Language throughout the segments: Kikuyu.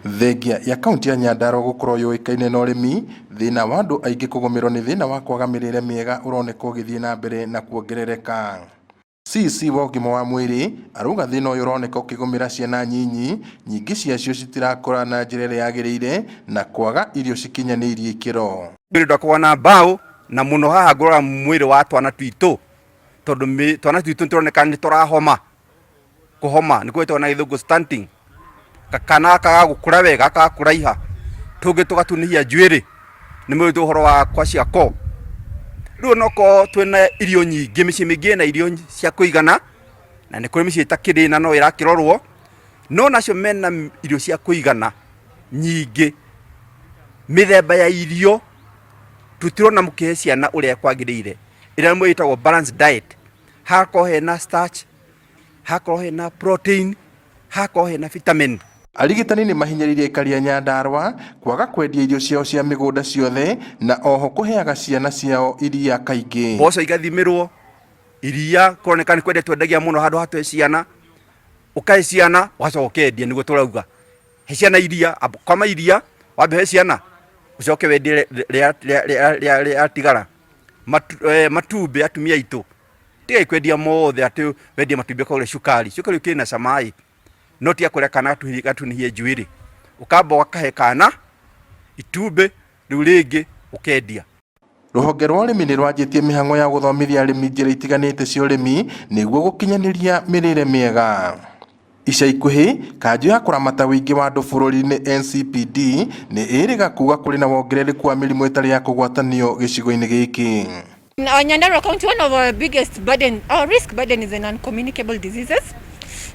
Thengia ya kaunti ya Nyandarua gũkorwo yũĩkaine na ũrĩmi, thĩna wa andũ aingĩ kũgũmĩrwo nĩ thĩna wa kwaga mĩrĩre mĩega ũroneka ũgĩthiĩ na mbere na kuongerereka. CEC wa ũgima wa mwĩrĩ arauga thĩna ũyũ ũroneka ũkĩgũmĩra ciana nyinyi, nyingĩ ciacio citirakũra na njĩra ĩrĩa yagĩrĩire na kwaga irio cikinyanĩirie ikĩro. Mwĩrĩ ndwakoragwo na mbaũ na mũno haha ngũrora mwĩrĩ wa twana twitũ tondũ twana twitũ nĩtũroneka nĩ tũrahoma. Kũhoma nĩ gwĩtagwo na gĩthũngũ stunting. Kana kaga gũkũra wega, kaga kũraiha, tũngĩ tũgatunĩhia njuĩrĩ, nĩ mũĩ ũhoro wa kwashiorkor. Rĩu onokorwo twĩna irio nyingĩ, mĩciĩ mĩingĩ ĩna irio cia kũigana, na nĩ kũrĩ mĩciĩ ĩtakĩrĩ na no ĩrakĩrorwo, no onacio mena irio cia kũigana nyingĩ, mĩthemba ya irio tũtirona mũkĩhe ciana ũrĩa kwagĩrĩire, ĩrĩa ĩtagwo balanced diet, hagakorwo hena starch, hakorwo hena protein, hakorwo hena vitamin. Arigitani nĩ mahinyĩrĩirie aikari a Nyandarua kwaga kwendia irio ciao cia mĩgũnda ciothe na oho kũheaga ciana ciao iria kaingĩ. Mboco igathimĩrwo, iria kũroneka nĩ kwendia twendagia mũno handũ ha tũhe ciana, ũkahe ciana ũgacoka ũkendia nĩguo tũrauga. He ciana iria, kama iria wambe he ciana ũcoke wendie rĩatigara. Matumbĩ atumia aitũ tigai kwendia mothe atĩ wendie matumbĩ ũkagũre cukari. Cukari ũkĩrĩ na cama ĩ, no tiga kũrĩa kana gatunĩhie njuĩrĩ. Ũkamba ũkahe kana itumbĩ rĩu rĩngĩ ũkendia. Rũhonge rwa ũrĩmi nĩ rwanjĩtie mĩhang'o ya gũthomithia arĩmi njĩra itiganĩte cia ũrĩmi nĩguo gũkinyanĩria mĩrĩre mĩega. Ica ikuhĩ, kanjũ ya kũramata ũingĩ wa andũ bũrũri-inĩ NCPD nĩ ĩrĩga kuga kũrĩ na wongerereku wa mĩrimũ ĩtarĩ ya kũgwatanio gĩcigo-inĩ gĩkĩ. In our Nyandarua County, one of our biggest burden, our risk burden is the non-communicable diseases.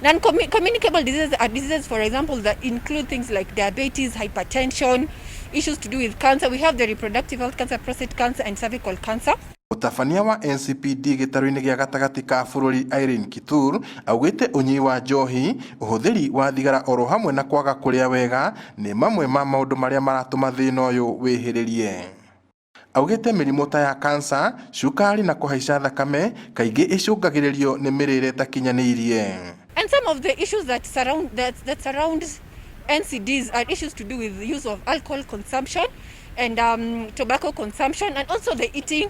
Non-communicable diseases are diseases, for example, that include things like diabetes, hypertension, issues to do with cancer. We have the reproductive health cancer, prostate cancer, and cervical cancer. Mũtabania wa NCPD gĩtarũ-inĩ gĩa gatagatĩ ka bũrũri Irene Kitur augĩte ũnyui wa njohi, ũhũthĩri wa thigara oro hamwe na kwaga kũrĩa wega nĩ mamwe ma maũndũ marĩa maratũma thĩna ũyũ wĩhĩrĩrie. Augĩte mĩrimũ ta ya kansa, cukari na kũhaica thakame kaingĩ ĩcũngagĩrĩrio nĩ mĩrĩre ĩtakinyanĩirie. And some of the issues that surround NCDs are issues to do with the use of alcohol consumption and tobacco consumption and also the eating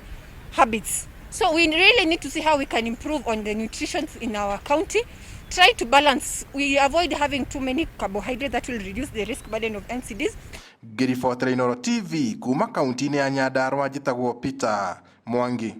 habits. So we really need to see how we can improve on the nutrition in our county. Try to balance. We avoid having too many carbohydrates that will reduce the risk burden of NCDs. Ngĩribotera Inooro TV kuma kaunti-inĩ ya Nyandarua njĩtagwo Peter Mwangi.